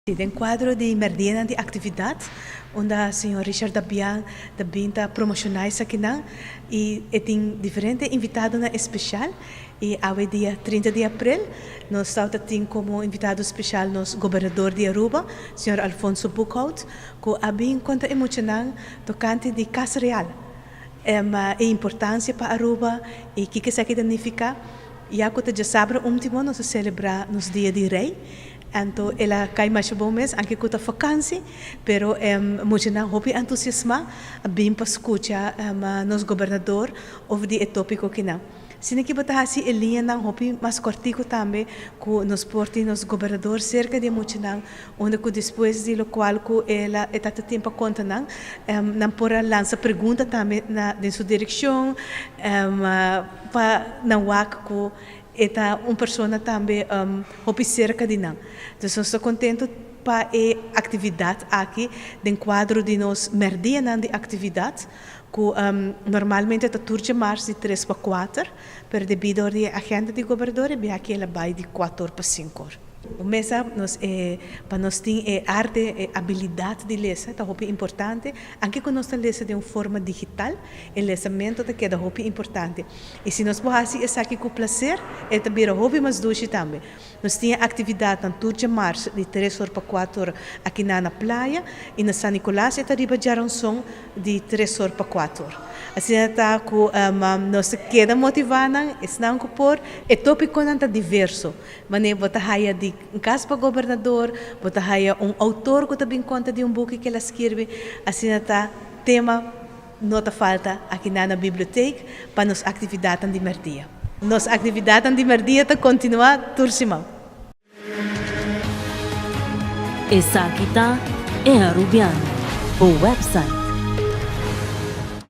Den kuadro di merdianan di aktividat unda señor Richard Dabian ta bin ta promoshoná esakinan i e tin diferente invitadonan espeshal i awe dia 30 di aprel nos tabata tin komo invitado speshal nos gobernador di Aruba señor Alfonso Boekhoudt ku a bin konta e muchanan tokante di Kas Real e importansia pa Aruba i kiko esaki ta nifiká. Ya ku ta djasabra último nos a selebrá nos Dia di Rei. Anto el a kai masha bon mes, anke ku ta fakansi, pero muchanan hopi entusiasmá a bin pa skucha nos gobernador over di e tópiko kinan. Asina ki bo ta hasi e liñanan hopi mas kòrtiku tambe ku nos por tin nos gobernador serka di e muchanan, unda ku despues di lokual ku el a e ta ta tin pa konta nan, nan por a lansa pregunta tambe na den su direkshon pa nan wak ku E ta un persona tambe hopi serka di nan. Entonces nos ta contento pa e actividad aki den cuadro di nos merdianan di actividad cu normalmente ta tur djamars di tres pa cuater, pero debido di e agenda di gobernador e biaha aki el a bay di cuater pa cinco. Un mesa nos e pa nos tin e arte, e abilidat di lesa ta hopi importante. Anke ku nos ta lesa den un forma digital, e lesamentu ta keda hopi importante. I si nos por hasi esaki ku plaser, e ta bira hopi mas dushi tambe. Nos tin e aktividatnan tur djamars di tres or pa kuater or aki na na playa i na San Nicolas e ta riba djaranson di tres or pa kuater or. Asina ta ku nos ta keda motivá nan, esnan ku por. E topikonan ta diverso. Manera bo ta haya di un kas pa gobernador, bo ta haya un outor ku ta bin konta di un buki ku el a skirbi. Asina ta tema no ta falta akinan na bibliotek pa nos aktividatnan di mèrdia. Nos aktividatnan di mèrdia ta kontinuá tur siman. Esaki ta E Arubiano, bo website.